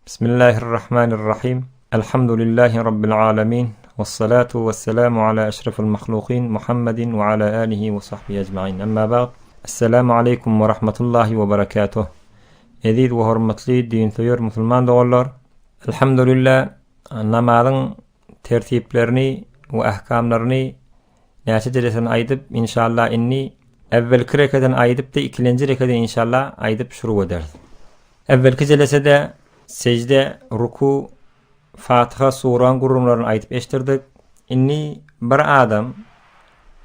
Bismillahirrahmanirrahim. Elhamdülillahi Rabbil alemin. Vessalatu vesselamu ala eşrefil mahlukin Muhammedin ve ala alihi ve sahbihi ecmain. Emma ba'd. Esselamu aleýkum we rahmetullahi we berekatuh. Eziz we hormatly dinsöýer musulman doganlar. Elhamdülillah namazyň tertiplerini we ahkamlaryny näçe derejesini aýdyp, inşallah indi äwwelki rekeden aýdyp-da ikilenji rekeden inşallah aýdyp şurug ederis. Äwwelki jelesede sejde, ruku, Fatyha suraň gürrüňlerini aýdyp eşdirdik. Indi bir adam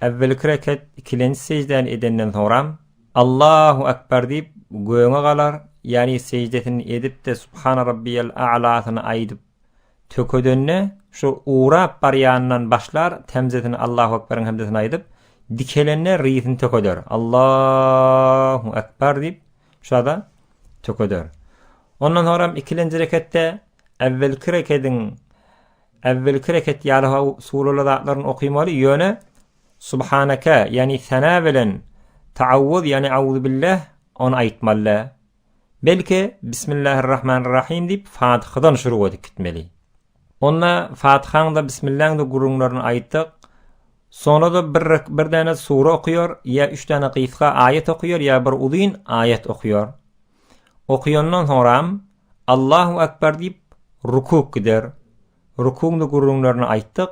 äwwelki reket ikilenji sejdäni edenden soňram Allahu Ekber diýip göge galar, ýagny sejdesini edip-de Subhana Rabbiyel A'lasyny aýdyp tökedende şu ugrap barýanyndan başlar hemzesini Allahu Ekberiň hemzesini aýdyp dikelende risini tökeder. Allahu Ekber diýip şada tökeder. Ondan soňram ikilenji reketde äwwelki rekediň äwwelki reket ýaly suraly zatlaryny okymaly, ýöne Subhaneke, ýagny sena bilen taawuz, ýagny auzubillah ony aýtmaly. Belki Bismillahirrahmanirrahim diýip Fatyhadan şurug edip gitmeli. Onda Fatyhaň-da Bismillaň-da gürrüňlerini aýtdyk. Soňra-da bir bir däne sura okaýar, ýa üç däne gysga aýat okaýar, ýa bir uzyn aýat okaýar. Okaýandan soňram Allahu Ekber diýip rukuk gider. Rukuň-da gürrüňlerini aýtdyk.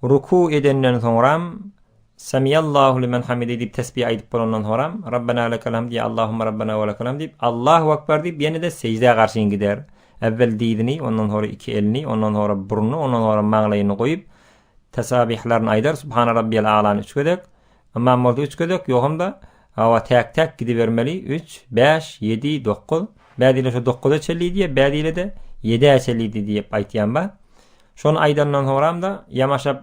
Ruku edenden soňram Semiallahu limen hamide diýip tesbih aýdyp bolandan soňram Rabbena lekel hamd ýa Allahumma Rabbena we lekel hamd diýip Allahu Ekber diýip ýene-de sejdä garşy gider. Äwwel dyzyny, ondan soňra iki elini, ondan soňra burnuny, ondan soňra maňlaýyny goýup tesabihlaryny aýdar Subhana rabbiyal a'lany üç gezek. Ymam bolsa üç gezek, ýogsam-da hawa täk-täk gidibermeli, üç, bäş, ýedi, dokuz. Bäzile şo dokuza çenli diýýär, bäzile-de ýedä çenli diýip aýtýan bar. Şony aýdandan soňram-da ýamaşap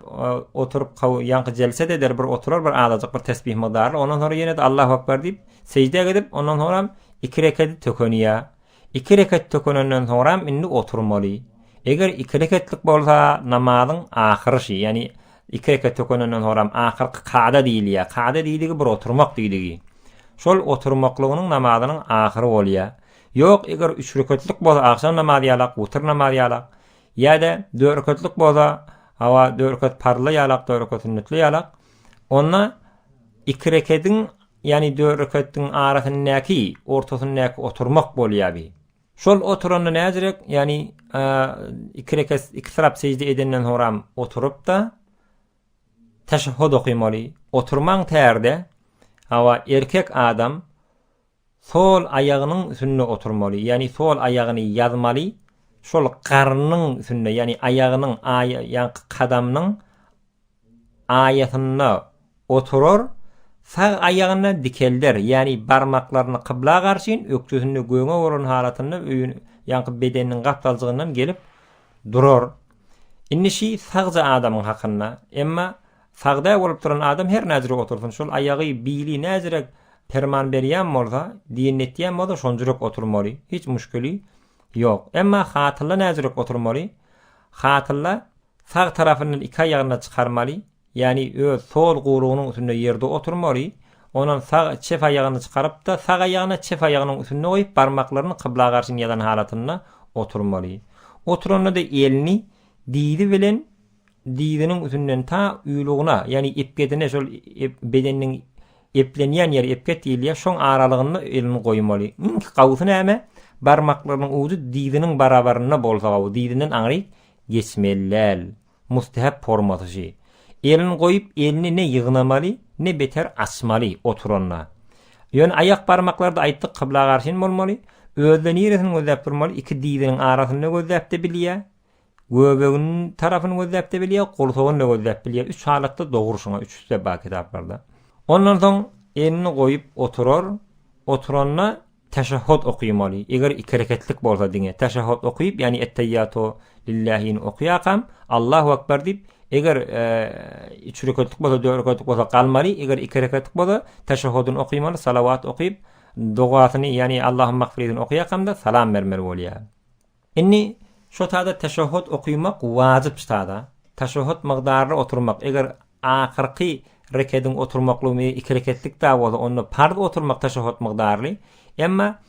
oturyp ýaňky jelse-de eder, bir oturar bir azajyk bir tesbih mygdarly, ondan soňra ýene-de Allahu Ekber diýip sejdä gidip, ondan soňram iki rekedi tökenýär. Iki reket tökenenden soňram indi oturmaly. Eger iki reketlik bolsa namazyň ahyry şi, ýagny iki reket tökenenden soňram ahyrky kada diýilýär. Kada diýdigi bir oturmak diýdigi. Şol oturmaklygynyň namazynyň ahyry bolýar. Ýok, eger üç reketlik bolsa agşam namazy ýalak, witir namazy ýalak, ýa-da dört reketlik bolsa, hawa, dört reket parzly ýalak, dört reket sünnetli ýalak, onda iki rekediň Ýagny dört reketiň arasyndaky, ortasyndaky oturmak bolýar bi. Şol oturanda näzirek, ýagny iki reket, iki tarap sejde edenden soňram oturyp-da teşehhud okymaly. Oturmaň tärde, hawa, erkek adam sol aýagynyň üstünde oturmaly, ýagny sol aýagyny ýazmaly, şol garnyň üstünde, ýagny aýagynyň, ýaňky kadamynyň aýasynda oturar, sag aýagyny dikelder, ýagny barmaklaryny kybla garşyn, ökjesini göge bolan halatynda öýün, ýaňky bedeniniň gapdaljygyndan gelip durar. Indi şi sagja adamyň hakynda. Emma sagda bolup duran adam her näjürek otursyn, şol aýagy, bili näjürek perman berýän bolsa, diýenini etýän bolsa şonjurek oturmaly. Hiç muşkili ýok. Emma hatylla näjürek oturmaly? Hatylla Sag tarapyndan iki aýagyny çykarmaly, ýagny öz sol gurugynyň üstünde ýerde oturmaly, ondan sag çep aýagyny çykaryp-da, sag aýagyny çep aýagynyň üstünde goýup, barmaklaryny kybla garşy ýazan halatynda oturmaly. Oturanda-da elini dyzy bilen dyzynyň üstünden ta uýlugyna, ýagny epgedine, şol bedeniniň eplenýän ýeri epget diýilýär, şoň aralygynda elini goýmaly. Iň gowusy näme? Barmaklarynyň ujy dyzynyň barabarynda bolsa gowy, dyzyndan aňryk Geçmeli däl. Mustehap formasy şi. Elini goýup elini ne ýygnamaly, ne beter açmaly oturanda. Ýöne aýak barmaklarda aýtdyk kybla garşyn bolmaly. Özde niresini gözläp durmaly iki dyzynyň arasynda gözläpde bilýä. Göbeginiň tarapyny gözläpde bilýä, gursagyny-da gözläp bilýä. Üç halatda dogry şuňa üçüsi-de bar kitaplarda. Ondan soň elini goýup oturar. Oturanda Teşehhud okymaly, eger iki reketlik bolsa diňe teşehhud okyp, ýagny Etteýýatu lillähini okýarkam, Allahu Ekber diýip, eger üç reketlik bolsa, dört reketlik bolsa galmaly, eger iki reketlik bolsa teşehhudyny okymaly, salawat okyp, dogasyny, ýagny Allahumma gfirlisini okýarkam-da salam bermeli bolýar. Indi şo tada teşehhud okymak wajyp ştada. Teşehhud mygdarly oturmak, eger ahyrky rekediň oturmaklygy iki reketlik da bolsa, onda parz oturmak teşehhud mygdarly. Emma.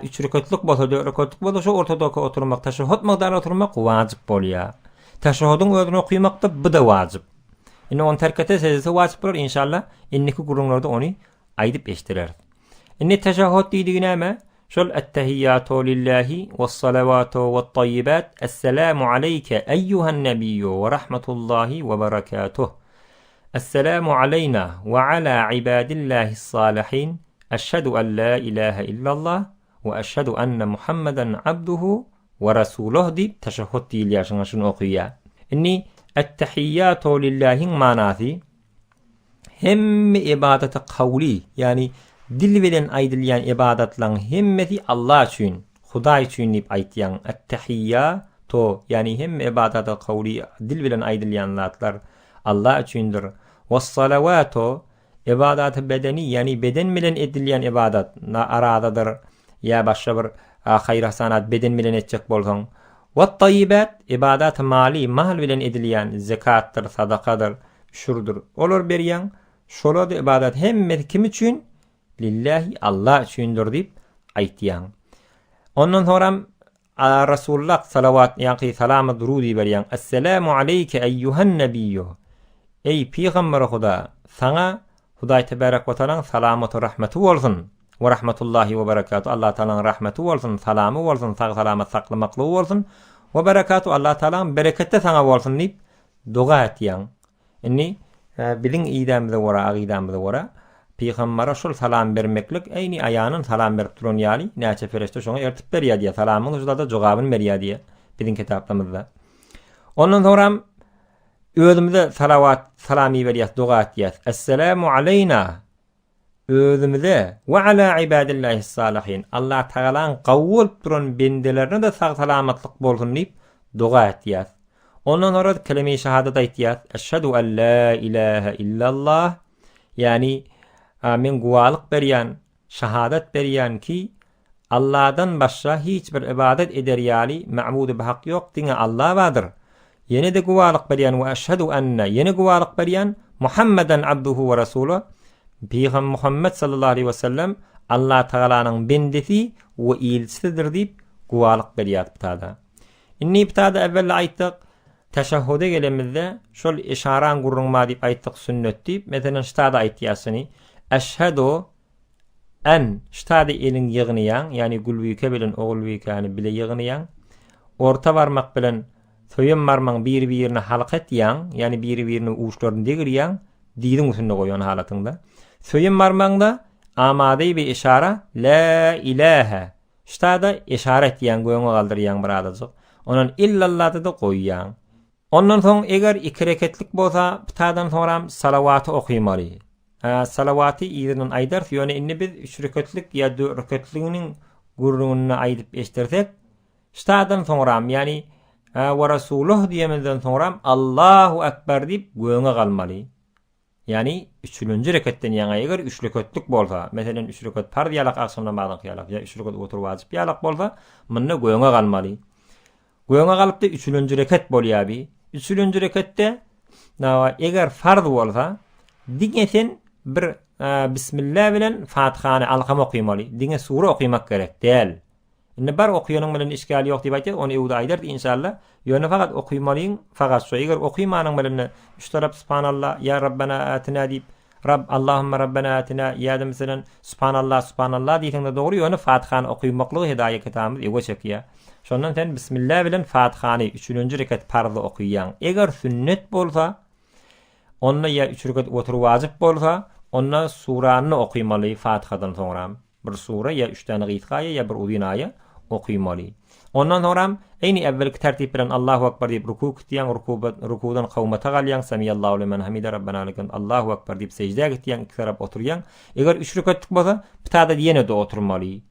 Üç rekatlyk bolsa, dört rekatlyk bolsa şo ortadaky oturmak, teşehhud mygdary oturmak wajyp bolýar. Teşehhudyň özüni okymakda bu-da wajyp. Indi ony terk etse sejdesi wajyp bolar, inşallah indiki gürrüňlerde ony aýdyp eşdireris. Indi teşehhud diýdigi näme? Şol Ettehiýýatu lillahi wes-salawatu wet-taýýibat, Esselamu aleýke eýýuhen nebiyyu we rahmetullahi we berekatuh. Esselamu aleýna we ala ibadillahis-salihin, Eşhedü en la ilahe illallah we eşhedü enne Muhammeden abduhu we rasuluh diýip teşehhud diýilýär şuňa şuny okaýar. Indi Ettehiýýatu lillahiň manasy Hemme ybadaty kawly, ýagny dil bilen aýdylýan ybadatlaryň hemmesi Allah üçin, Hudaý üçin diýip aýtýaň. Ettehiýýa-tu, ýagny hemme ybadaty kawly, dil bilen aýdylýan zatlar Allah üçindir. Wes-salawatu, ybadaty bedeni, ýagny beden bilen edilýän ybadat, na arazadyr ýa başga bir haýyr-hasanat beden bilen etjek bolsaň. Wet-taýýibat, ybadaty maly, mal bilen edilýän zekatdyr, sadakadyr. Şurdur. Olar berýäň, şolar-da ybadat hemmesi kim üçin? Lillahi Allah üçindir diýip aýtýaň. Ondan soňram Ala Rasulullah salawat ýaňky salama durud iberýäň. Esselamu aleýke eýýuhen nebiyyu. Eý pygamber Huda, saňa Hudaý tebarek we taalaň salamaty rahmeti bolsun. We rahmetullahi we berekatu Allah taalaň rahmeti bolsun, salamy bolsun, sag salamat saklamaklygy bolsun. We berekatu Allah taalaň bereketi saňa bolsun diýip Doga etýäň. Indi biziň idämize görä, agydamyza görä, pygambere şol salam bermeklik eýni aýanyn salam berip duran ýaly, näçe pereşde şoňa ertip berýär diýýär. Salamyň şurada jogabyny berýär diýýär biziň kitaplarymyzda. Ondan soňram özümize salawat, salam iberýäs, doga etýäs. Esselamu aleýna Özümize, we ala ibadillahis-salihin, Allatagalaň gawy bolup duran bendelerine-de sag-salamatlyk bolsun diýip doga etýäs. Ondan soňra keleme-i şahadat aýtýas, Eşhedü en la ilahe illallah, ýagny men güwalyk berýän, şahadat berýän ki, Alladan başga hiç bir ybadat eder ýaly ma'budy bihak ýok, diňe Alla bardyr. Ýene-de güwalyk berýän we eşhedü enne, ýene güwalyk berýän, Muhammeden abduhu we rasuluh, Pygam Muhammet sallallahu aleýhi we sellem Allatagalanyň bendesi we ilçisidir diýip güwalyk berýär bu tada. Indi bu tada äwwelde aýtdyk, teşehhude gelemizde şol eşaraň gürrüňi bar diýip aýtdyk sünnet diýip, meselem şu tada aýtýas şuny, Eşhedü En, ştady eliň ýygnaýaň, ýagny Gülbike bilen Ogulbikäni bile ýygnaýaň. Orta barmak bilen söýem barmagyň biri-birine halka etýäň, ýagny biri-birine uçlaryny degirýäň, diziň üstünde goýan halatyňda. Söýem barmagyňda amady bi yşara Lä ilähe. Ştada yşara etýäň, göňe galdyrýaň bir azajyk. Ondan illallada-da goýýaň. Ondan soň eger iki reketlik bolsa pitadan soňram salawaty okymaly. Hä, salawaty yzyndan aýdarys, ýöne indi biz üç reketlik ýa dört reketliginiň gürrüňini aýdyp eşdirsek, ştadan soňram, ýagny we rasuluh diýemizden soňram Allahu ekber diýip göňe galmaly. Ýagny üçülenji reketden ýaňa eger üç reketlik bolsa, meselem üç reket parz ýalak agşam namazyňky ýalak ýa üç reket otur wajyp ýalak bolsa, munda göňe galmaly. Göňe galypda üçülenji reket bolýar bi. Üçülenji reketde nawa eger farz bolsa, diňe sen bir bismillah bilen Fatihany alkam okymaly. Diňe sure okymak gerek däl. Indi bar okuyanyň bilen işgal ýok diýip aýtýar, ony öwde aýdarys inşallah. Ýöne fakat okymalyň, fakat şo eger okymanyň bilen üç tarap subhanallah ýa Rabbena atina diýip, Rab Allahumma Rabbena atina ýa-da meselem subhanallah subhanallah diýseňde dogry, ýöne Fatihany okymaklygy Hidaýa kitabymyz öňe çekýär. Şondan sen bismillah bilen Fatihany üçülenji reket parzy okyýaň. Eger sünnet bolsa, onda ýa üç reket otur wajyp bolsa, onda surany okymaly Fatihadan soňram. Bir sure ýa üç däne gysga aýa ýa bir uzyn aýa okymaly. Ondan soňram eýni äwwelki tertip bilen Allahu Ekber diýip ruku gitýäň, rukudan kawmata galýaň, Semiallahu limen hamide Rabbena lekel Allahu Ekber diýip seždä gitýäň, iki tarap oturýaň. Eger üç reketlik bolsa, bitada ýene-de oturmaly.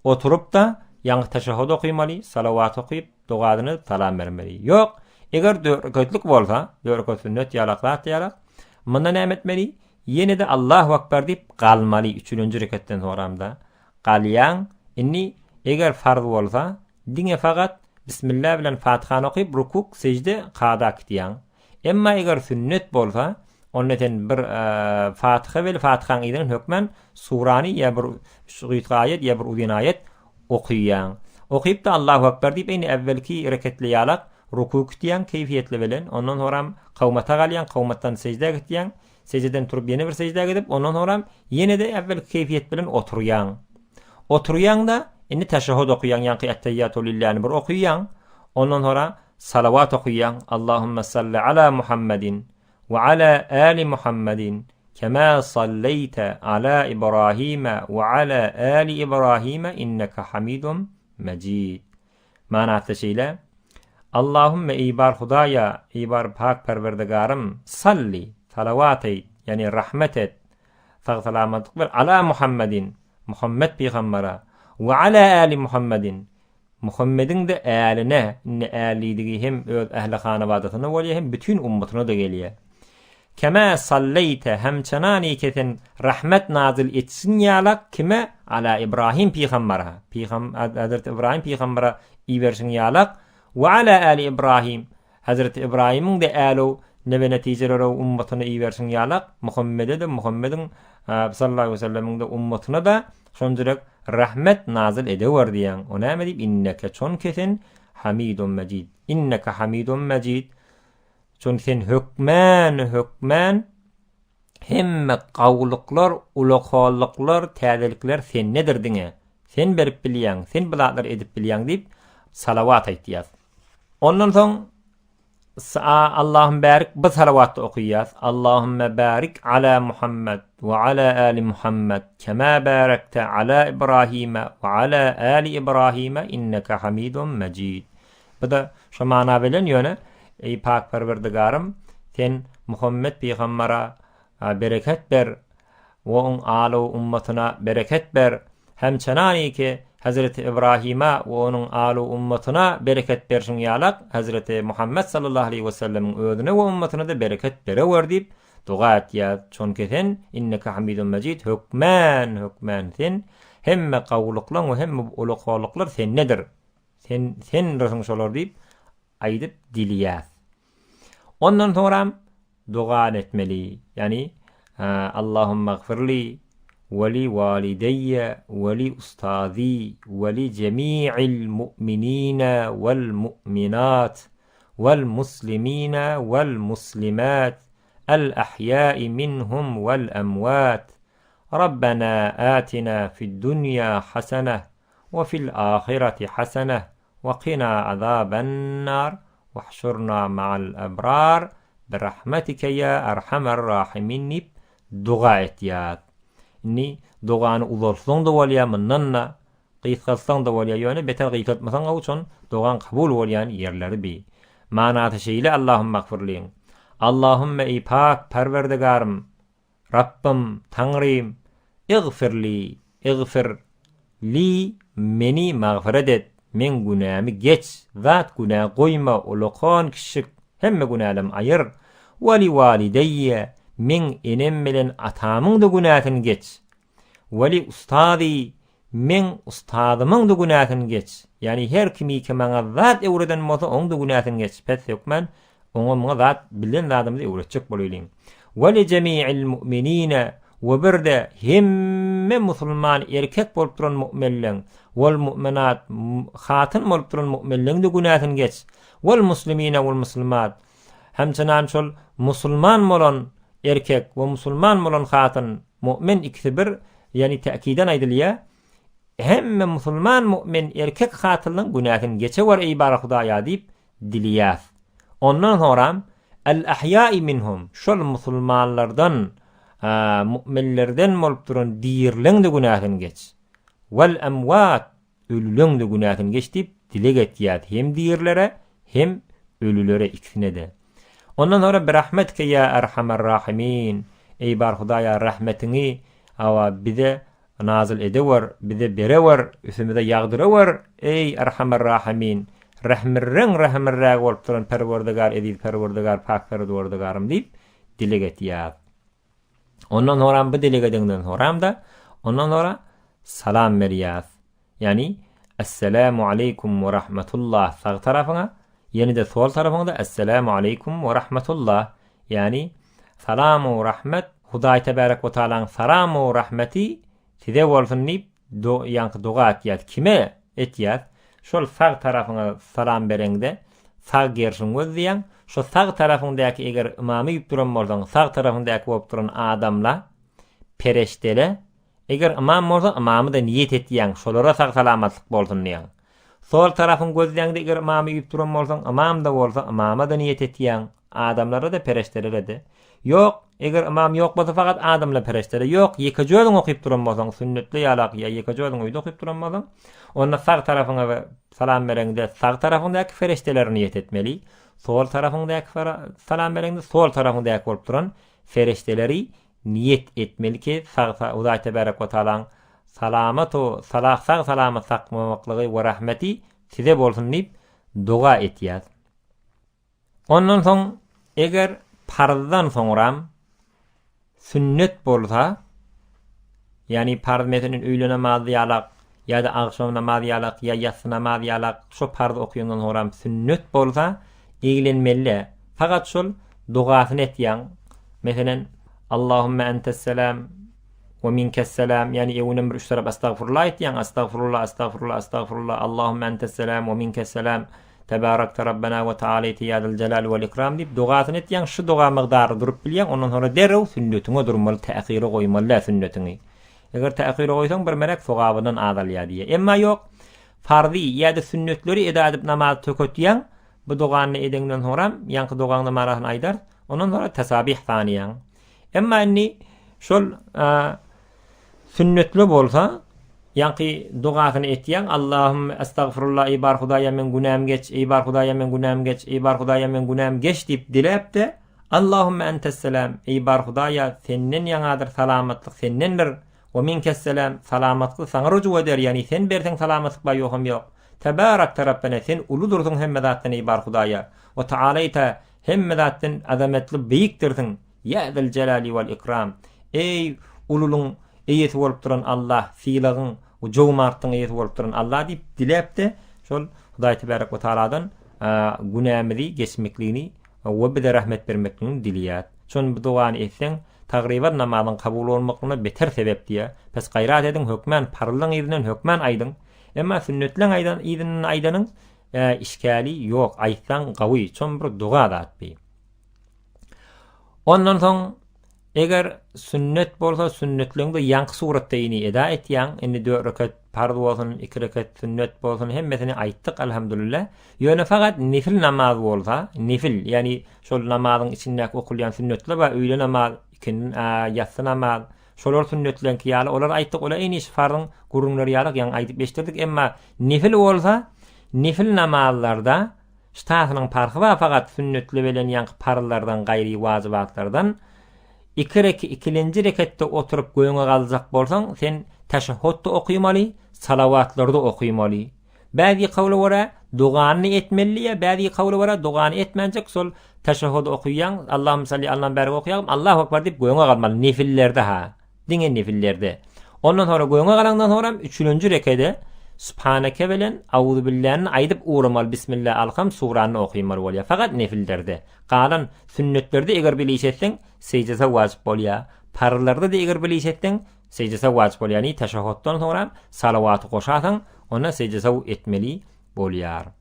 Oturyp-da, ýaňky teşehhud okymaly, salawat okyp, dogasyny edip salam bermeli. Ýok, eger dört reketlik bolsa, dört reket sünnet ýalak zat ýalak, munda näme etmeli? Ýene-de Allahu Akbar diýip galmaly üçülenji reketden soramda galýaň indi eger farz bolsa diňe fakat Bismillah bilen Fatihany okyp rukuk sejde kada gitýäň emma eger sünnet bolsa. Onda sen bir Fatyha weli Fatyhaň yzyndan hökmän surany ýa bir gysga aýat ýa bir uzyn aýat okyýaň. Okyp-da Allahu Ekber diýip eýni äwwelki reketli ýalak ruku gitýäň keýfiýetli bilen, ondan soňram kawmata galýaň, kawmatdan seždä gitýäň, seždeden turup ýene bir seždä gidip, ondan soňram ýene-de äwwelki keýfiýet bilen oturýaň. Oturýaň-da, indi teşehhud okyýaň, ýaňky Ettehiýýatu lilläni bir okyýaň, ondan soňra salawat okyýaň, Allahümme salli ala Muhammedin we ala ali Muhammedin kema salleýte ala Ibrahime we ala ali Ibrahime inneke Hamidum Mejid. Manasy şeýle, Allahümme eý bar Hudaýa, eý bar pak Perwerdigarym, salli, salawat eýt, ýagny rahmet et, sag-salamatlyk ber, ala Muhammedin, Muhammet pygambere, we ala ali Muhammedin, Muhammediň-de äline, indi äl diýdigi hem öz ähli-hanabadasyna bolýar, hem bütin ummatyna-da gelýär. Kema salleýte, hemçenanike sen rahmet nazyl etsin ýalak kime? Ala Ibrahim pygambara, pygam, Hazreti Ibrahim pygambara iberşiň ýalak, we ala äli Ibrahim, Hazreti Ibrahimiň-de älow, nebe-netijelere ummatyna iberşiň ýalak, Muhammede-de, Muhammediň, sallallahu aleýhi we sellemiň-de ummatyna-da şonjurek rahmet nazyl edewer diýýäň. O näme diýip, inneke, çonki sen Hamidun Mejid. Inneke Hamidun Mejid. Çün sen hökmän, hökmän hemme gawulyklar, ulakallyklar, täzelikler sendedir diňe. Sen berip bilýäň, sen bu zatlary edip bilýäň diýip, salawat aýtýas. Ondan soň SA Allahum barik bu salawatda okaýas. Allahumme barik ala Muhammed we ala ali Muhammed kema barakte ala Ibrahime we ala ali Ibrahime inneke Hamidun Mejid. Bu-da şo mana bilen ýöne, Eý pak Perwerdigarym, Sen Muhammet pygambara bereket ber we oň aly we ummatyna bereket ber, hemçenaniki Hezreti Ybrahyma we onuň aly we ummatyna bereket berşiň ýalak Hezreti Muhammet sallallahu aleýhi wesellemiň özüne we ummatyna-da bereket berewer diýip doga etýär. Çonki Sen, inneke Hamidun Mejid, hökmän, hökmän Sen hemme gawulyklaň we hemme ulukalyklar Sendedir. Sen sendirsiň şolar diýip aýdyp dileýäs. Ondan soňram doga etmeli. Ýagny Allahumma gfirli we li walideýe we li ustazi we li jemi'il mu'minina wal mu'minat wal muslimina wal muslimat al ahýa'i minhum wal amwat Rabbena atina fid dunýa haseneh we fil ahireti haseneh we qina azabennar wahşurna ma'al ebrar birahmetike ýa erhamer rahimin diýip doga etýär. Indi dogany uzaltsaň-da bolýar, mundan-da gysgaltsaň-da bolýar, ýöne beter gysgaltmasaň gowy, şon dogaň kabul bolýan ýerleri bi. Manasy şeýle Allahumagfirliň. Allahumme eý pak Perwerdigarym, Rabbym, Taňrym, igfir li, igfir, li, meni magfyret et, meň günämi geç, zat günä goýma, ulakan, kiçjik, hemme günälem aýyr, we li walideýe, meň enem bilen atamyň-da günäsini geç, we li ustazy, meň ustazymyň-da günäsini geç, ýagny her kimiki maňa zat öwreden bolsa, oň-da günäsini geç, pes hökmän oňa muňa zat bilen zadymyzy öwretjek bolaýlyň. We li jemi'il mu'minine we bir-de hemme musulman erkek bolup duran mu'minleň, wal mu'minat hatyn bolup duran mu'minleň-de günäsini geç, wal muslimine wal muslimat hemçenan şol musulman bolan erkek we musulman bolan hatyn, mu'min ikisi bir, ýagny täkiden aýdylýar, hemme musulman mu'min erkek hatynlaň günäsini geçewer eý bar Hudaýa diýip dileýäs. Ondan soňram El-ahýai minhum şol musulmanlardan, mu'minlerden bolup duran dirileň-de günäsini geç. Wal-emwat ölüleň-de günäsini geç diýip dileg etýäs hem dirilere, hem ölülere ikisine-de. Ondan soňra Birahmetike ýa erhamer-rahimin Eý bar Hudaýa rahmetiňi hawa bize Nazyl edewer, bize berewer, üstümize ýagdyrawer, eý, Erhamer-Rahimin, Rehmirreň Rehimirrägi bolup duran Perwerdigar, eziz Perwerdigar, pak Perwerdigarym diýip, dileg etýär. Ondan soňram bu dileg edeňden soňram-da, ondan soňra salam berýär. Ýagny, Esselamu aleýkum we rahmetullah sag tarapyňa, ýene-de sol tarapyňda Esselamu aleýkum we rahmetullah, ýagny. Salamu rahmet, Hudaý tebarek we taalaň salamu rahmeti size bolsun diýip ýaňky doga etýäs. Kime etýäs? Şol sag tarapyňa salam bereňde sag gerşiňi gözleýäň. Şo sag tarapyňdaky eger ymamy üýüp duran bolsaň, sag tarapyňdaky bolup duran adamla, pereşdele, eger ymam bolsa ymamy-da niýet etýäň, şolara sag-salamatlyk bolsun diýýäň. Sol tarapyňy gözleýäňde eger ymamy üýüp duran bolsaň, ymam-da bolsa ymama-da niýet etýäň, adamlara-da, pereşdelere-de. Ýok, eger ymam ýok bolsa fakat adamla pereşdelere. Ýok, ýekeje özüň okyp duran bolsaň, sünnetli ýalak ýa ýekeje özüň öýde okyp duran bolsaň, onda sag tarapyňa salam bereňde sag tarapyňdaky pereşdelere niýet etmeli, sol tarapyňdaky salam bereňde sol tarapyňdaky bolup duran pereşdeleri niýet etmeli ki, sag Hudaý tebarek we taalaň salamatu salah sag salamat saklamaklygy we rahmeti size bolsun diýip doga etýäs. Ondan soň eger parzdan soňram sünnet bolsa, ýagny parz meselen öýle namazy ýalak ýa-da agşam namazy ýalak ýa ýassy namazy ýalak şo parzy okyandan soňram sünnet bolsa eglenmeli-dä. Fakat şol dogasyny etýäň. Meselen Allahümme entesselam we minkesselam ýagny öňünden bir üç tarap estagfurullah etýäň. Estagfurullah, estagfurullah, estagfurullah. Allahümme entesselam we minkesselam. Tebarakte Rabbena we Taaleýte ýa Zel Jelali wel Ikram diýip dogasyny etýäň, şu doga mygdary durup bilýäň, ondan soňra derrew sünnetiňe durmaly, tähyra goýmaly däl sünnetiňi. Eger tähyra goýsaň bir melek sogabyndan azalýar diýýär. Emma ýok, farzy ýa-da sünnetleri eda edip namazy töketýäň, bu dogany edeňden soňram ýaňky dogaňda manasyny aýdarys, ondan soňra tesabih sanaýaň. Emma indi şol Sünnetli bolsa, ýaňky dogasyny etýäň, Allahümme estagfirullah, eý bar Hudaýa meň günämi geç, eý bar Hudaýa meň günämi geç, eý bar Hudaýa meň günämi geç diýip diläp-de, Allahümme entesselam, eý bar Hudaýa, senden ýaňadyr salamatlyk sendendir, we minkesselam, salamatlyk saňa rujuk eder, ýagny sen berseň salamatlyk bar ýoham ýok. Tebarakte Rabbena, sen uludyrsyň hemme zatdan eý bar Hudaýa, we taalaýta, hemme zatdan azametli beýikdirsiň, Ýa Zel Jelali wal Ikram! Eý, ululygyň eýesi bolup duran Allah, sylagyň we jomartlygyň eýesi bolup duran Allah diýip diläp-de, şol Hudaý Tebarek we Taaladan günämizi geçmekligini we bize rahmet bermekligini dileýär. Şony bu dogany etseň, tagryban namazyň kabul bolmaklygyna beter sebep diýýär. Pes gaýrat ediň, hökmän parzyň yzyndan hökmän aýdyň. Emma sünnetleň aýdan yzyndan aýdanyň işgäli ýok, aýtsaň gawy, şon bir doga zat bi. Ondan soň eger sünnet bolsa sünnetleňde ýaňky suratda ini eda etýäň. Indi 4 rekat parz bolsun, 2 rekat sünnet bolsun hemmesini aýtdyk alhamdulillah. Ýöne fakat nefil namaz bolsa, nefil, ýagny şol namazyň içindäki okulýan sünnetler bar, öýle namaz, ikindi, ýassy namaz, şolar sünnetleňki ýaly olar aýtdyk, olar eýni farzyň gürrüňleri ýaly ýaňy aýdyp eşitdirdik. Emma nefil bolsa, nefil namazlarda Ştasynyň parhy bar fakat sünnetli bilen ýaňky parzlardan gaýry wajybatlardan iki reki ikilenji reketde oturyp göňe galjak bolsaň sen täşehhutda okymaly salawatlarda okymaly bäzi kawla görä doganyny etmeli diýýär bäzi kawla görä dogany etmänjek şol täşehhudy okyýaň Allahumma salli Allam bärik okyýagym Allahu akbar diýip göňe galmaly nefillerde ha Diňe nefillerde. Ondan soňra göňe galaňdan soňram üçülenji rekede Subhaneke bilen Auzubilläni aýdyp ugramaly Bismillah alham surany okymaly bolýar. Fakat nefillerde. Galan sünnetlerde eger bir iş etseň seždese wajyp bolýar. Parzlarda-da eger bir iş etseň seždese wajyp bolýar. Ýagny teşehhutdan soňram salawaty goşasaň onda seždese etmeli bolýar.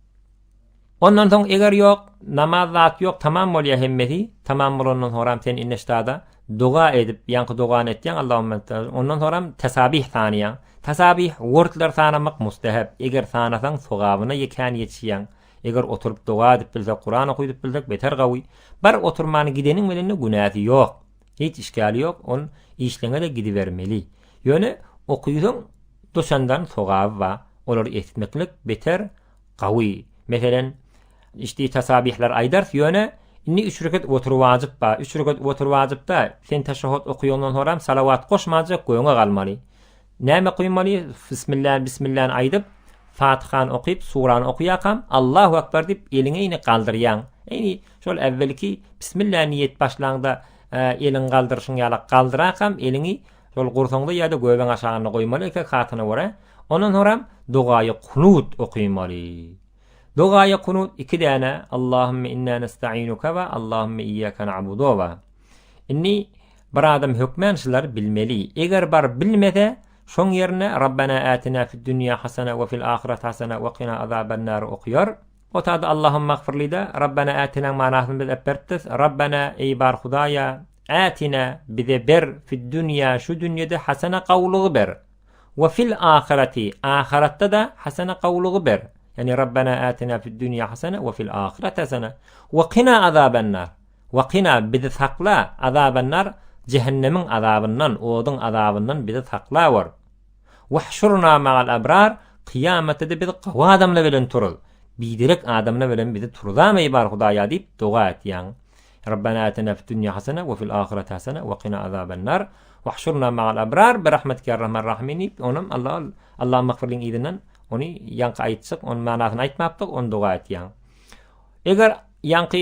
Ondan soň eger ýok, namaz zat ýok, tamam bolýar hemmesi, tamam bolandan soňram sen indi ştada doga edip, ýaňky dogany etýäň, Allahümme ente, ondan soňram tesabih sanaýaň. Tesabih, wurtlar sanamak mustehep, eger sanasaň sogabyna ýekän ýetişýäň. Eger oturyp doga edip bilsek, Kuran okydyp bilsek beter gawy. Bar oturmany gideniň bilen-de günäsi ýok. Hiç işgäli ýok, ol işleňe-de gidibermeli. Ýöne okysaň duşandan sogaby bar. Olary etmeklik beter Gawy. Meselen, işdi tasabihler aýdars, ýöne indi üç reket otur wajyp bar. Üç reket otur wajypda, sen teşehhud okaýandan soram salawat goşmajak göňe galmaly. Näme okaýmaly? Bismillah, bismillany aýdyp, Fatihany okyp, surany okaýakam, Allahu akbar diýip eliňi eýni galdyrýaň. Eýni şol äwwelki bismillah niýet başlaňda eliňi galdyryşyň ýaly galdyrakam eliňi Şol gursaňda ýa-da göbeň aşagynda goýmaly erkek hatyna görä. Ondan soňram dogaýy kunut okymaly. Dogaýy kunut iki däne Allahümme inna nestainuke we Allahümme iyyake na'budu we. Indi bir adam hökmän şulary bilmeli. Eger bar bilmese, şoň ýerine Rabbena atina fid dünýa hasana we fil ahireti hasana we kina azaben-nar okuýar. O tada Allahumagfirlide Rabbena atinäň manasyny biz äpberipdis. Rabbena eý bar Hudaýa, atina bize ber fid dünýa şu dünýede hasana gawulygy ber. We fil ahireti ahyratda-da hasana gawulygy ber. Ýagny Rabbena atina fid dünýa hasana we fil ahireti hasana we kina azaben-nar. Wakyna, bizi sakla, azabannar, jähennemiň azabyndan, oduň azabyndan bizi saklawor. Wahşurna magal abrar, kyýamatda-da bizi gowy adamlar bilen turuz, biderek adamlar bilen bizi turuzama eý bar Hudaýa diýip doga etýäň. Rabbana atina fid dünýa hasana we fil ahireti hasana we kina azabannar. Wahşurna magal abrar bi rahmetike ýa erhamer rahimin diýip, onam Allah Allahumagfirliň yzyndan ony ýaňky aýtjak, onuň manasyny aýtmapdyk, ony doga etýäň. Eger ýaňky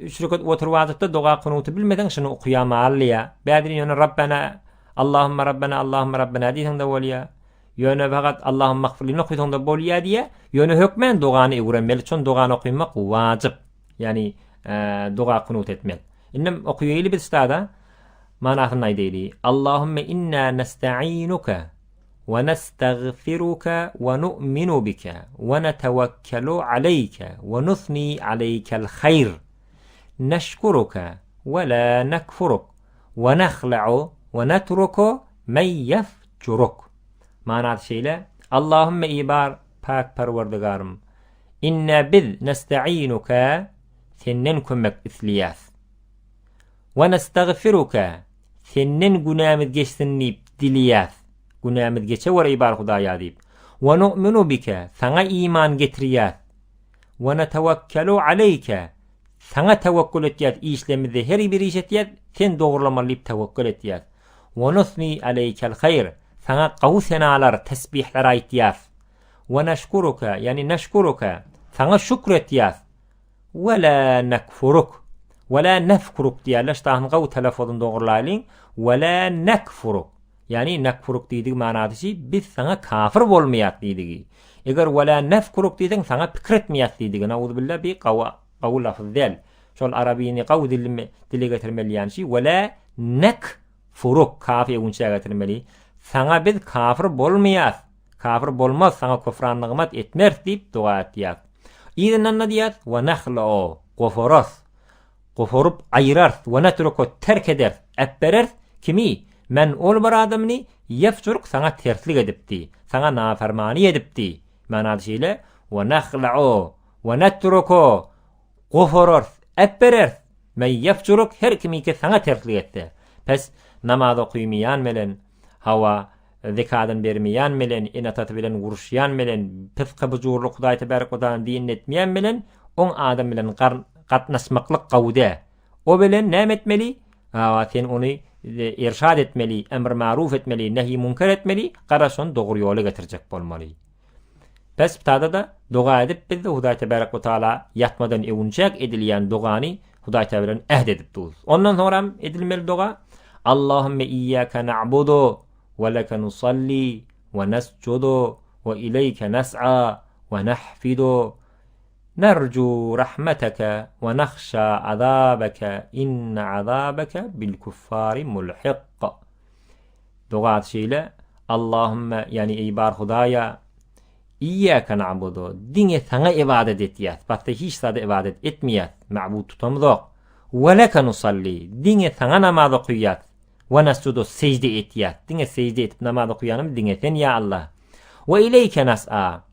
üç rekat oturwajykda doga kunuty bilmeseň şuny okuýamaly diýýä. Bädini ýöne Rabbena Allahumma Rabbena Allahumma Rabbena diýseň-de bolýa. Ýöne fakat Allahumma gfirlini okuýsaň-da bolýa diýýä. Ýöne hökmän dogany öwrenmeli. Çün dogany okymak wajyp. Ýani doga kunut etmek. Indem okuýaýly biz ştada manasyny aýdaýly. Allahumma inna nesta'inuka we nestagfiruke we nu'minu bike we netewekkelu aleýke we nusni aleýkel haýr neşkuruke we la nekfuruk we nahla'u we netruku men ýefjuruk. Manasy şeýle, Allahümme eý bar päk Perwerdigarym, inna biz nestainuke senden kömek isleýäs. We nestagfiruke Senden günämiz geçsin diýip dileýäs. Günämiz geçewer eý bar Hudaýa diýip. We nu'minu bike, saňa iman getirýäs. We netewekkelu aleýke, saňa tewekkül etýäs, işlemizde her bir iş etýäs, sen dogrulamaly diýip tewekkül etýäs. We nusni aleýkel haýr, saňa gowy senalar, tesbihler aýtýas. We neşkuruke, ýagny neşkuruke, saňa şükür etýäs. We la nekfuruk. We la nefkuruk diýýärler, ştahyny gawy telaffuzyny dogrulaýlyň. We la nekfuruk. Ýagny nekfuruk diýdigi manasy şi, biz saňa kafir bolmaýas diýdigi. Eger we la nefkuruk diýseň saňa pikir etmeýäs diýdigi. Nauzubilla bi gawy gawy lafyz däl. Şol arabyny gawy dilimi dile getirmeli ýany şi we la nekfuruk kafy öwünçä getirmeli. Saňa biz kafir bolmaýas. Kafir bolmaz, saňa küfran nygmat etmeris diýip doga etýär. Yzyndan-da diýýär, Wa nahla'u, gofaras, gofaryp aýyrarys, wa netruku, terk ederis, äpbereris, kimi? Men ol bir adamyny, ýefjuruk, saňa terslik edipdi, saňa nafermany edipdi. Manasy şeýle, Wa nahla'u, wa netruku, gofararys, äpbereris, men ýefjuruk, her kimiki saňa terslik etse. Pes, namaz okymaýan bilen, hawa, Zekadyny bermeýän bilen, ene-atasy bilen uruşýan bilen, pysky-pyjurlyk Hudaý Tebärek we Taganyň dinini etmeýän bilen, oň adam bilen gatnaşmaklyk gowy däl. O bilen näme etmeli? Hawa, sen ony irşad etmeli, emr-maruf etmeli, nehi-münker etmeli, garaz şony dogry ýola getirjek bolmaly. Pes ptada-da doga edip biz-de Hudaý Tebärek we Tagala ýatmadan öwünçäk edilýän dogany Hudaý Tagala bilen äht edip durus. Ondan soňram edilmeli doga, Allahümme iyyake na'budu we leke nusalli we nesjudu we ileýke nes'a we nahfidu nerju rahmeteke we nahşa azabeke inne azabeke bil kuffari mulhiq. Dogasy şeýle, Allahümme, ýagny eý bar Hudaýa, Iýýäke na'budu, diňe Saňa ybadat etýäs, basga hiç zada ybadat etmeýäs, ma'bud tutamyzok. We leke nusalli, diňe Saňa namaz okaýas, we nasjudu, sežde etýäs, diňe sežde edip namaz okaýanymyz diňe Sen ýa Allah. We ileýke nas'a,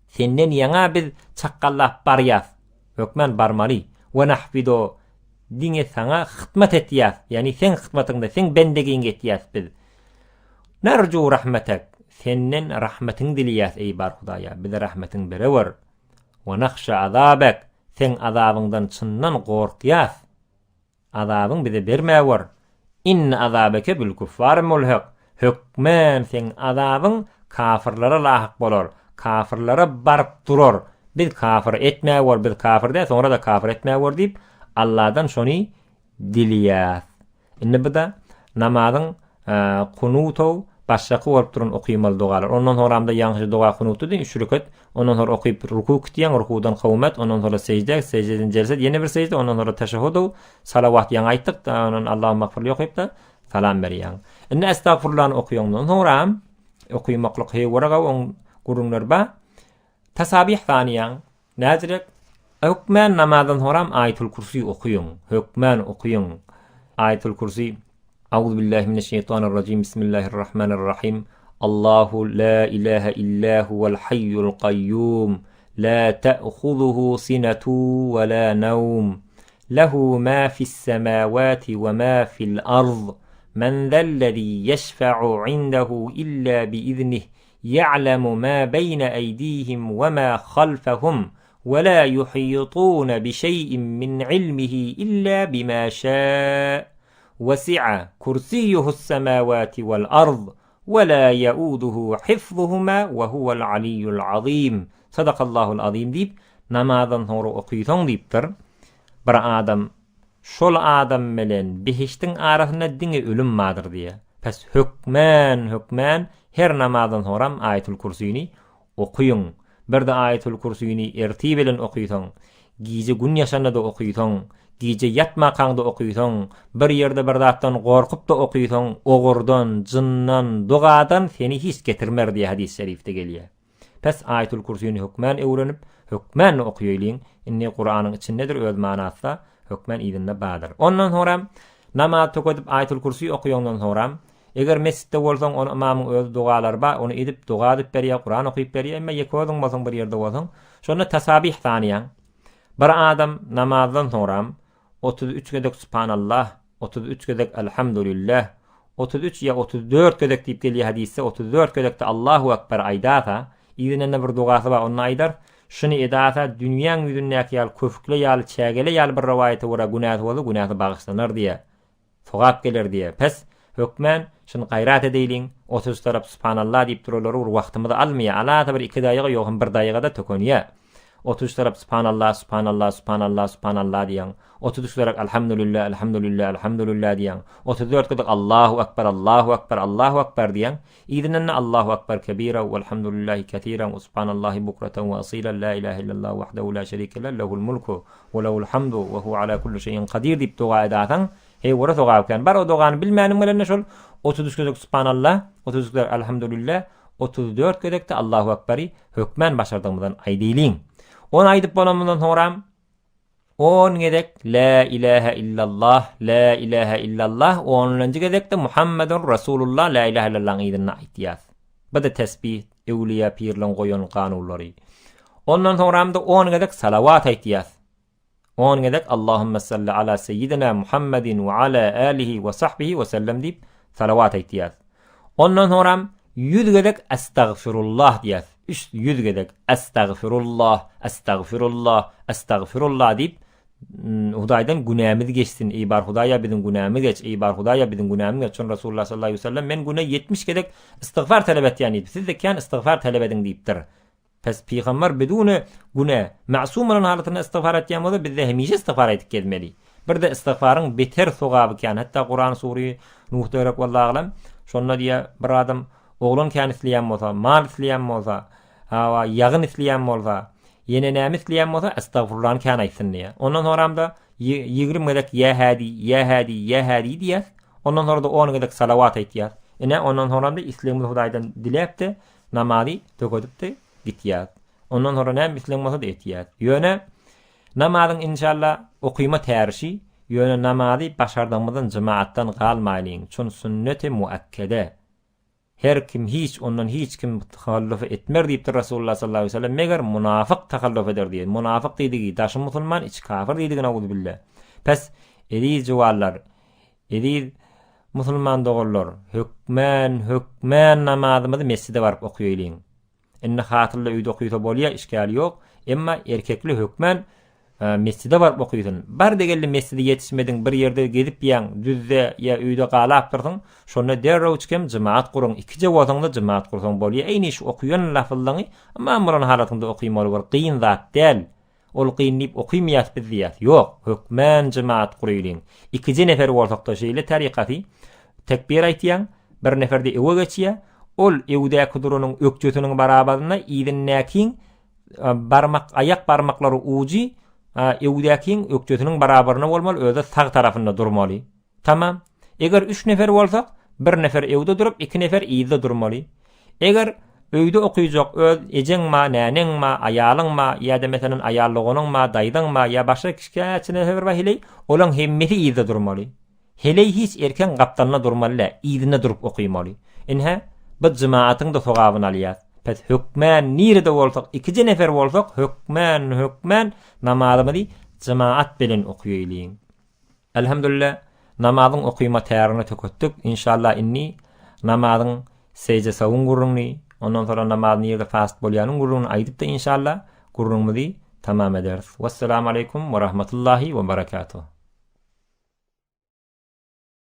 Senden ýaňa biz çakgallap barýas, hökman barmaly. We nahfidu, Diňe Saňa hytmat etýäs, ýagny Seň hytmatyňda, Seň bendegiňi etýäs biz. Narju rahmetek, Senden rahmetiňi dileýäs, eý bar Hudaýa, bize rahmetiňi berewer. We nahşa azabek, Seň azabyňdan çyndan gorkýas. Azabyň bize bermäwer. Inne azabeke bil kuffary mulhek, Hökmän seň azabyň kafyrlara lahyk bolar, kafyrlara baryp durar, biz kafyr etmäwer, biz kafyr däl, soňra-da kafyr etmäwer diýip, Alladan şony dileýäs. Indi bu-da namazyň kunutow, Başdaky bolup duran okymaly dogalar. Ondan soňramda ýaňşy doga kunutdy diýen üç rekat. Ondan soňra okyp ruku gitýäň, rukudan kowmet, ondan soňra sejde, sejdeden jelset, ýene bir sejde, ondan soňra teşehhudu, salawat ýaňy aýtdyk, ondan Allahumagfirli okyp-da salam berýäň. Indi estagfurullany okaýaňdan soňram okymaklyk heýwere gaw oň gürrüňleri bar. Tasabih sanaýaň. Näzirek? Hökmän namazdan soňram Aýatul Kürsi okyň. Hökmän okyň. Aýatul Kürsi Auzubillahi mineşşeýtanirrajim Bismillahirrahmanirrahim Allahu la ilaha illa huwal hayyul gayyum la ta'khuzuhu sinatu we la nawm Lehu ma fis semawati we ma fil ard Men zellezî yeşfe'u indehu illa biiznih Ya'lemu ma beýne eýdihim we ma halfehum we la yuhitune bi şeý'in min ilmihi illa bima şâ. Wesi'a kursiyyuhu's semâvâti we'l ard we la yeuduhu hifzuhuma we huwe'l aliyyu'l azîm. Sadakallahul azîm diýip, namazdan soňra okysaň diýipdir. Bir adam Şol adam bilen behişdiň arasynda diňe ölüm bardyr diýýär. Pes hökmän, hökmän her namazdan soňram Aýatul Kürsini okyň. Bir-de Aýatul Kürsini ertir bilen okysaň, gije gün ýaşanda-da okysaň, gije ýatmakaň-da okysaň, bir ýerde bir zatdan gorkup-da okysaň, ogurdan, jyndan, dogadan seni hiç getirmer diýýär hadys şerifde gelýär. Pes Aýatul Kürsini hökmän öwrenip, hökmän okaýlyň, indi Kuranyň içindedir öz manasy-da hökmän yzynda bardyr. Ondan soňram namaz tökedip Aýatul Kürsi okaýandan soňram, eger mesjitde bolsaň ony ymamyň özi dogalary bar, ony edip doga edip berýär, Kuran okyp berýär, emma ýeke özüň bolsaň bir ýerde bolsaň, şonda tasabih sanaýaň. Bir adam namazdan soňram 33 gezek Subhanallah, 33 gezek Elhamdulillah, 33 ýa 34 gezek diýip gelýär hadysda, 34 gezekde Allahu Ekber aýdasa, yzyndan-da bir dogasy bar, ony aýdar, şuny edasa dünýäň ýüzündäki ýaly köpükle ýaly, çägele ýaly bir rowaýata görä günäsi bolsa günäsi bagyşlanar diýýär. Sogap geler diýýär. Pes, hökmän, şuny gaýrat edeýliň, 33 tarap Subhanallah diýip duralary bir wagtymyzy almaýar, alasa bir iki daýyga ýogsam bir daýyga-da tökenýär. 33 tarap Subhanallah, Subhanallah, Subhanallah, Subhanallah diýýäň. 33 gezek Alhamdulillah, Alhamdulillah, Alhamdulillah diýýäň. 34 gezek Allahu Ekber, Allahu Ekber, Allahu Ekber diýýäň. Yzyndan-da Allahu Ekber kebira welhamdulillahi kesiran we Subhanallahi bukratan we asila la ilahe illallah wahdehu la şerike leh lehul mulku we lehul hamdu we huwe ala kulli şeýin kadir diýip doga edasaň, heý ora sogap kän. Bar o dogany bilmäniň bilen-de şol 33 gezek Subhanallah, 33 gezek Alhamdulillah, 34 gezekde Allahu Ekberi hökmän başardygymyzdan aýdaýlyň. Ony aýdyp bolanymyzdan soňram on gezek Lä ilähe illallah, Lä ilähe illallah, onunjy gezekde Muhammedun Rasulullah Lä ilähe illallahyň yzynda aýtýas. Bu-da tesbih, öwlüýä pirleň goýan kanunlary. Ondan soňram-da on gezek salawat aýtýas. On gezek Allahümme salli ala seýidina Muhammedin we ala alihi we sahbihi we sellem diýip salawat aýtýas. Ondan soňram 100 gezek Estagfirullah diýýäs. 300 gezek Estagfirullah, Estagfirullah, Estagfirullah diýip Hudaýdan günämiz geçsin. Eý bar Hudaýa biziň günämiz geç. Eý bar Hudaýa biziň günämiz geç. Şon Resulullah sallallahu aleyhi ve sellem men güne 70 gezek istigfar talap etýän diýip. Siz de kän istigfar talap ediň diýipdir. Pes pygamber bidune günä, masum bolan halatynda istigfar etýän bolsa bizde hemişe istigfar aýdyp gezmeli. Birde istigfaryň beter sogaby kän. Hatda Kuran suri Nuh dörek wallahy alam şonda diýä bir adam oglan kän isleýän bolsa, mal isleýän bolsa, hawa ýagyn isleýän bolsa, ýene näme isleýän bolsa estagfurullany kän aýtsyn diýä. Ondan soňramda 20 gezek ýa hädi, ýa hädi, ýa hädi diýýäs. Ondan soňra-da 10 gezek salawat aýtýas. Ine ondan soňramda islegimizi Hudaýdan diläp-de Namazy tökedipdi, gitýär. Ondan soňra näme islegiň bolsa-da etýär. Ýöne namazyň inşalla okyma tärişi, ýöne namazy başardygymyzdan jemaatdan galmaýlyň, çün sünneti muakkede. Her kim hiç ondan hiç kim tahalluf etmer diýipdir Rasulullah sallallahu aleýhi we sellem, meger munafyk tahalluf eder diýen. Munafyk diýdigi daşy musulman, içi kafir diýdigi nauzubilla. Pes, eziz juwanlar, Eziz musulman doganlar, hökmän, hökmän namazymyzy mesjide baryp okaýlyň. Indi hatynly öýde okaýsa bolýa, işgäli ýok. Emma erkekli hökmän mesjide baryp okaýsyn. Bardy-geldi mesjide ýetişmediň, bir ýerde gezip ýaň, düzde ýa öýde galapdyrsyň, şonda derrewçikem jemaat guruň. Ikije bolsaň-da jemaat gursaň bolýa. Eýni şu okaýan lafyzlaňy ymam bolan halatyňda okymaly bir gyn zat däl. Ol kyn diýip okymyýas biz diýýäs. Ýok, hökmän jemaat guraýlyň. Ikije nefer bolsakda şeýle tarykasy, tekbir aýtýaň, Bir nefer-de öňe geçýär. Ol öňdäki duranyň ökjesiniň barabarynda yzyndakyň barmak aýak barmaklary ujy öňdäkiň ökjesiniň barabarynda bolmaly, özi sag tarapynda durmaly. Tamam. Eger üç nefer bolsak, bir nefer öňde durup, iki nefer yzda durmaly. Eger öýde okyjak öz ejeň ma, näneň ma, aýalyň ma, ýa-da meselem aýal doganyň ma, daýzaň ma, ýa başga kişi nefer bar heleý, olaň hemmesi yzda durmaly. Heleý hiç erkegiň gapdalynda durmaly däl, yzynda durup okymaly. Ine, biz jemaatyň-da sogabyny alýas. Pes hökmän nirede bolsak, ikije nefer bolsak, hökmän, hökmän namazymyzy jemaat bilen okaýlyň. Elhamdülillah, namazyň okyma tärini töketdik. Inşallah indi namazyň seje-sawuň gürrüňini, ondan soňra namaz nirede fasyt bolýanyň gürrüňini aýdyp-da inşallah gürrüňimizi tamam ederis. Wessalamu aleýkum we rahmetullahi we berekatuh.